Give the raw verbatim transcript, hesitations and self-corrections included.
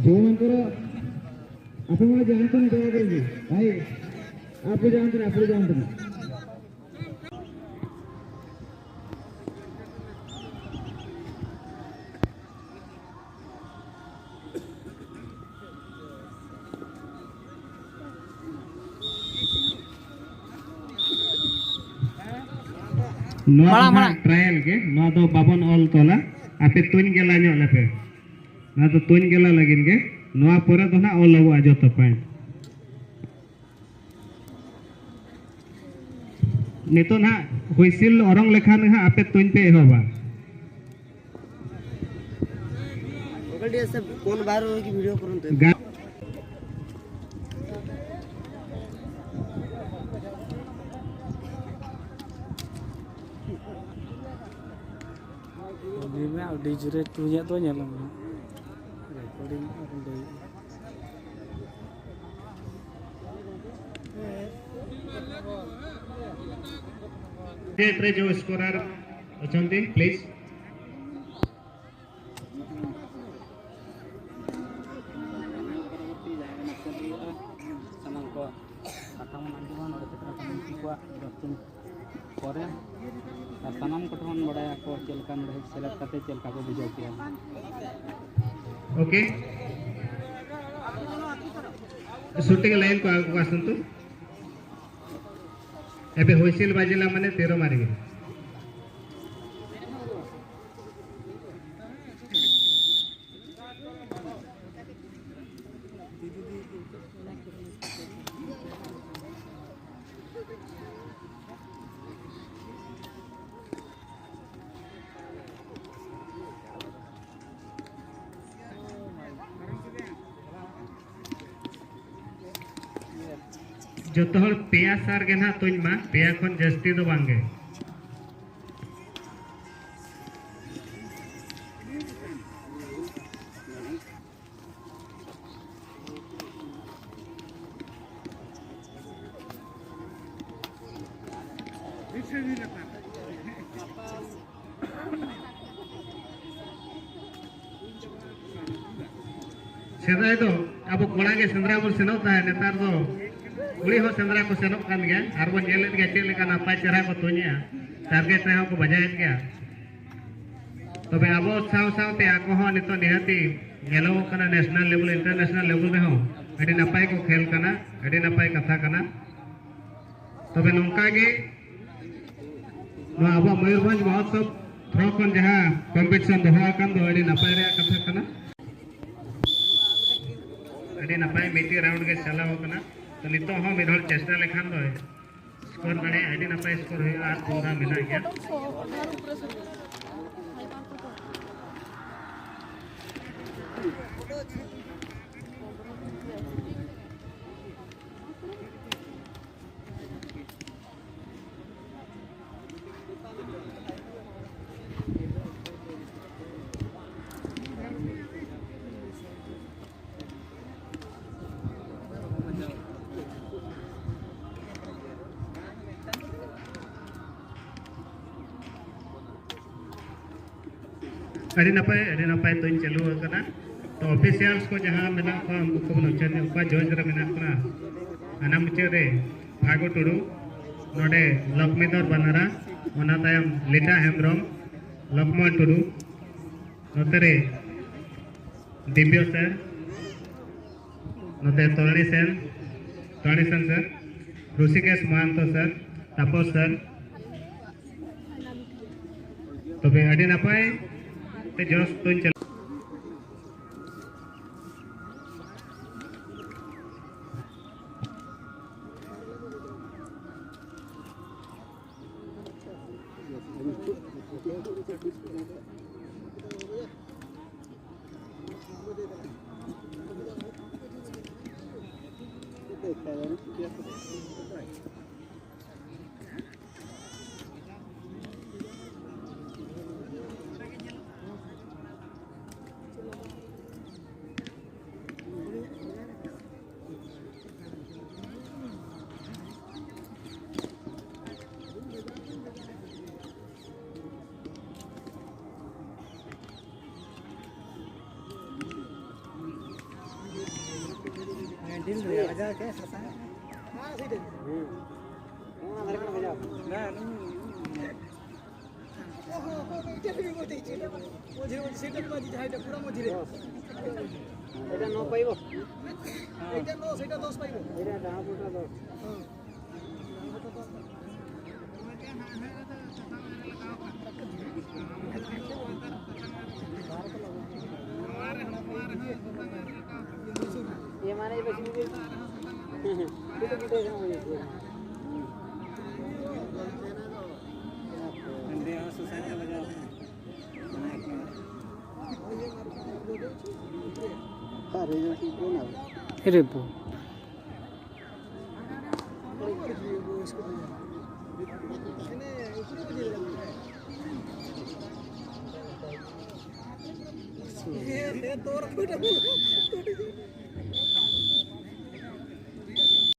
ଯୋଉମାନଙ୍କର, ଆପଣ ମାନେ ଯାଆନ୍ତୁ ନି, ଦୟାକରି। ଭାଇ, ଆପଣ ଯାଆନ୍ତୁ ନି, ଆପଣ ଯାଆନ୍ତୁ ନି। ᱱᱚᱣᱟ ᱫᱚ ᱢᱟᱲᱟᱝ, ᱱᱟᱦᱟᱜ ᱢᱟᱲᱟᱝ᱾ ᱴᱨᱟᱭᱟᱞ ᱜᱮ, ᱱᱚᱣᱟ ᱫᱚ ᱵᱟᱵᱚᱱ ᱚᱞ ᱛᱚᱞᱟ᱾ ᱟᱯᱮ ᱛᱩᱧ ᱜᱮᱞᱟ ᱧᱚᱜ ᱞᱮᱯᱮ᱾ ᱱᱚᱣᱟ ᱫᱚ ᱛᱩᱧ ᱜᱮᱞᱟ ᱞᱟᱹᱜᱤᱫ ᱜᱮ᱾ ᱱᱚᱣᱟ ᱯᱚᱨᱮ ᱫᱚ ᱱᱟᱦᱟᱜ ᱚᱞ ᱟᱵᱚᱜᱼᱟ ᱡᱚᱛᱚ ᱯᱚᱭᱮᱱᱴ᱾ ᱱᱤᱛᱚᱜ ᱱᱟᱦᱟᱜ ᱦᱩᱭᱥᱤᱞ ᱚᱨᱚᱝ ᱞᱮᱠᱷᱟᱱ ᱱᱟᱦᱟᱜ ᱟᱯᱮ ᱛᱩᱧ ᱯᱮ ᱮᱦᱚᱵᱟ᱾ अंकल, ये सब कौन वायरल होगी वीडियो करो तो? गा- ᱩᱱᱤ ᱢᱟ ᱟᱹᱰᱤ ᱡᱳᱨᱮ ᱛᱩᱧᱮᱫ ᱫᱚ, ᱧᱮᱞ ᱢᱮ᱾ ରେକର୍ଡିଂ ᱟᱨ ᱞᱟᱹᱭ ᱥᱴᱮᱴ ᱨᱮ ᱡᱚ ᱥᱠᱳᱨᱟᱨ ᱚᱪᱚᱱᱛᱤ, ᱯᱞᱤᱡ᱾ ᱥᱟᱱᱟᱢ ᱠᱚ ᱠᱟᱛᱷᱟ ᱵᱚᱱ ᱟᱸᱡᱚᱢᱟ ᱱᱚᱰᱮ ᱥᱮᱴᱮᱨ ᱟᱠᱟᱱ ᱩᱱᱠᱩ ᱠᱚᱣᱟᱜ ᱫᱚᱥ ᱫᱤᱱ ᱯᱚᱨᱮ᱾ ᱟᱨ ᱥᱟᱱᱟᱢ ᱠᱚᱴᱷᱮᱱ ᱵᱚᱱ ᱵᱟᱲᱟᱭᱟ ᱠᱚ ᱪᱮᱫ ᱞᱮᱠᱟ ᱱᱚᱰᱮ ᱦᱮᱡ ᱥᱮᱞᱮᱫ ᱠᱟᱛᱮ ᱪᱮᱫ ᱞᱮᱠᱟ ᱠᱚ ᱵᱩᱡᱷᱟᱹᱣ ᱠᱮᱜᱼᱟ᱾ ᱳᱠᱮ᱾ ସୁଟିଂ ଲାଇନ୍କୁ ଆଗକୁ ଆସନ୍ତୁ। ଏବେ ହୁଇସିଲ୍ ବାଜିଲା ମାନେ ତୀର ମାରିବେ। ᱡᱚᱛᱚ ᱦᱚᱲ ᱯᱮᱭᱟ ᱥᱟᱨ ᱜᱮ ᱱᱟᱦᱟᱜ ᱛᱩᱧ ᱢᱟ, ᱯᱮᱭᱟ ᱠᱷᱚᱱ ᱡᱟᱹᱥᱛᱤ ᱫᱚ ᱵᱟᱝ ᱜᱮ᱾ ᱥᱮᱫᱟᱭ ᱫᱚ ᱟᱵᱚ ᱠᱚᱲᱟ ᱜᱮ ᱥᱮᱸᱫᱽᱨᱟ ᱵᱚᱱ ᱥᱮᱱᱚᱜ ᱛᱟᱦᱮᱸᱫ, ᱱᱮᱛᱟᱨ ᱫᱚ ᱠᱩᱲᱤ ᱦᱚᱸ ᱥᱮᱸᱫᱽᱨᱟ ᱠᱚ ᱥᱮᱱᱚᱜ ᱠᱟᱱ ᱜᱮᱭᱟ᱾ ᱟᱨ ᱵᱚᱱ ᱧᱮᱞᱮᱫ ᱜᱮᱭᱟ ᱪᱮᱫ ᱞᱮᱠᱟ ᱱᱟᱯᱟᱭ ᱪᱮᱦᱨᱟ ᱠᱚ ᱛᱩᱧᱮᱜᱼᱟ, ᱴᱟᱨᱜᱮᱴ ᱨᱮᱦᱚᱸ ᱠᱚ ᱵᱟᱡᱟᱣᱮᱫ ᱜᱮᱭᱟ᱾ ᱛᱚᱵᱮ ᱟᱵᱚ ᱥᱟᱶ ᱥᱟᱶᱛᱮ ᱟᱠᱚ ᱦᱚᱸ ᱱᱤᱛᱚᱜ ᱱᱤᱦᱟᱹᱛᱤ ᱧᱮᱞᱚᱜᱚᱜ ᱠᱟᱱᱟ, ᱱᱮᱥᱱᱟᱞ ᱞᱮᱵᱮᱞ, ᱤᱱᱴᱟᱨᱱᱮᱥᱱᱟᱞ ᱞᱮᱵᱮᱞ ᱨᱮᱦᱚᱸ ᱟᱹᱰᱤ ᱱᱟᱯᱟᱭ ᱠᱚ ᱠᱷᱮᱞ ᱠᱟᱱᱟ, ᱟᱹᱰᱤ ᱱᱟᱯᱟᱭ ᱠᱟᱛᱷᱟ ᱠᱟᱱᱟ᱾ ᱛᱚᱵᱮ ᱱᱚᱝᱠᱟ ᱜᱮ ᱱᱚᱣᱟ ᱟᱵᱚᱣᱟᱜ ᱢᱚᱭᱩᱨᱵᱷᱚᱸᱡᱽ ᱢᱚᱦᱳᱛᱥᱚᱵ ᱛᱷᱨᱚ ᱠᱷᱚᱱ ᱡᱟᱦᱟᱸ ᱠᱚᱢᱯᱤᱴᱤᱥᱚᱱ ᱫᱚᱦᱚ ᱟᱠᱟᱱ ᱫᱚ ᱟᱹᱰᱤ ᱱᱟᱯᱟᱭ ᱨᱮᱭᱟᱜ ᱠᱟᱛᱷᱟ ᱠᱟᱱᱟ, ᱟᱹᱰᱤ ᱱᱟᱯᱟᱭ ᱢᱤᱫᱴᱮᱡ ᱨᱟᱣᱩᱱᱰ ᱜᱮ ᱪᱟᱞᱟᱣ ᱟᱠᱟᱱᱟ᱾ ᱛᱚ ᱱᱤᱛᱚᱜ ᱦᱚᱸ ᱢᱤᱫ ᱦᱚᱲ ᱪᱮᱥᱴᱟ ᱞᱮᱠᱷᱟᱱ ᱫᱚ ᱥᱠᱳᱨ ᱫᱟᱲᱮᱭᱟᱜᱼᱟ, ᱟᱹᱰᱤ ᱱᱟᱯᱟᱭ ᱥᱠᱳᱨ ᱦᱩᱭᱩᱜᱼᱟ, ᱟᱨ ᱛᱩᱢᱫᱟᱜ ᱢᱮᱱᱟᱜ ᱜᱮᱭᱟ᱾ ᱟᱹᱰᱤ ᱱᱟᱯᱟᱭ, ᱟᱹᱰᱤ ᱱᱟᱯᱟᱭ ᱛᱩᱧ ᱪᱟᱹᱞᱩ ᱟᱠᱟᱱᱟ᱾ ᱛᱚ, ᱚᱯᱷᱤᱥᱤᱭᱟᱞᱥ ᱠᱚ ᱡᱟᱦᱟᱸ ᱢᱮᱱᱟᱜ ᱠᱚᱣᱟ, ᱩᱱᱠᱩ ᱠᱚᱵᱚᱱ ᱩᱪᱷᱟᱹᱱ ᱧᱚᱜ ᱠᱚᱣᱟ᱾ ᱡᱚᱡᱽ ᱨᱮ ᱢᱮᱱᱟᱜ ᱠᱚᱣᱟ ᱦᱟᱱᱟ ᱢᱩᱪᱟᱹᱫ ᱨᱮ ᱯᱷᱟᱹᱜᱩ ᱴᱩᱰᱩ, ᱱᱚᱰᱮ ᱞᱚᱠᱷᱢᱤᱫᱷᱚᱨ ᱵᱟᱱᱟᱨᱟ, ᱚᱱᱟ ᱛᱟᱭᱚᱢ ᱞᱤᱴᱟ ᱦᱮᱢᱵᱨᱚᱢ, ᱞᱚᱠᱷᱢᱚᱱ ᱴᱩᱰᱩ, ᱱᱚᱛᱮ ᱨᱮ ᱫᱤᱵᱽᱭᱚ ᱥᱮᱱ, ᱱᱚᱛᱮ ᱛᱚᱨᱟᱱᱤ ᱥᱮᱱ, ᱛᱚᱨᱟᱱᱤ ᱥᱮᱱ ᱥᱟᱨ, ᱨᱩᱥᱤᱠᱮᱥ ᱢᱚᱦᱟᱱᱛᱚ ᱥᱟᱨ, ᱛᱟᱯᱚᱥ ᱥᱟᱨ᱾ ᱛᱚᱵᱮ ᱟᱹᱰᱤ ᱱᱟᱯᱟᱭ ᱛᱮ ᱡᱚᱥ ᱛᱩᱧ ᱪᱟᱞᱟᱜ᱾ ᱦᱮᱸ, ᱥᱟᱥᱟᱝ᱾ ᱦᱮᱸ, ᱥᱮᱴᱮᱞ᱾ ᱦᱮᱸ᱾ ᱚᱱᱟ ᱫᱷᱟᱨᱮ ᱠᱷᱚᱱ ᱵᱟᱡᱟᱣ᱾ ᱵᱟᱝ, ᱱᱩᱭ᱾ ᱚᱦᱚ, ᱚᱦᱚ, ᱢᱤᱫᱴᱮᱱ ᱨᱮᱜᱮ ᱵᱚ ᱫᱮᱡ ᱮᱱᱟ᱾ ᱢᱚᱡᱷᱤ, ᱢᱚᱡᱷᱤ, ᱥᱮᱴᱮᱞ ᱢᱟᱡᱷᱤ ᱡᱟᱦᱟᱸᱭ ᱴᱷᱮᱱ, ᱯᱩᱨᱟᱹ ᱢᱚᱡᱷᱤ ᱨᱮ᱾ ᱫᱚᱥ᱾ ᱮᱴᱟ ᱱᱚ ᱯᱟᱭᱵᱚ᱾ ᱮᱴᱟ ᱱᱚ, ᱥᱮᱴᱟ ᱫᱚᱥ ᱯᱟᱭᱵᱚ᱾ ᱮᱴᱟ ᱰᱟᱦᱟ ᱯᱩᱴᱟ ᱫᱚᱥ᱾ ᱦᱮᱸ᱾ ये माने बस मुझे। ये तो कितने जन हो गए? अरे, ये तो ना। अरे, वो।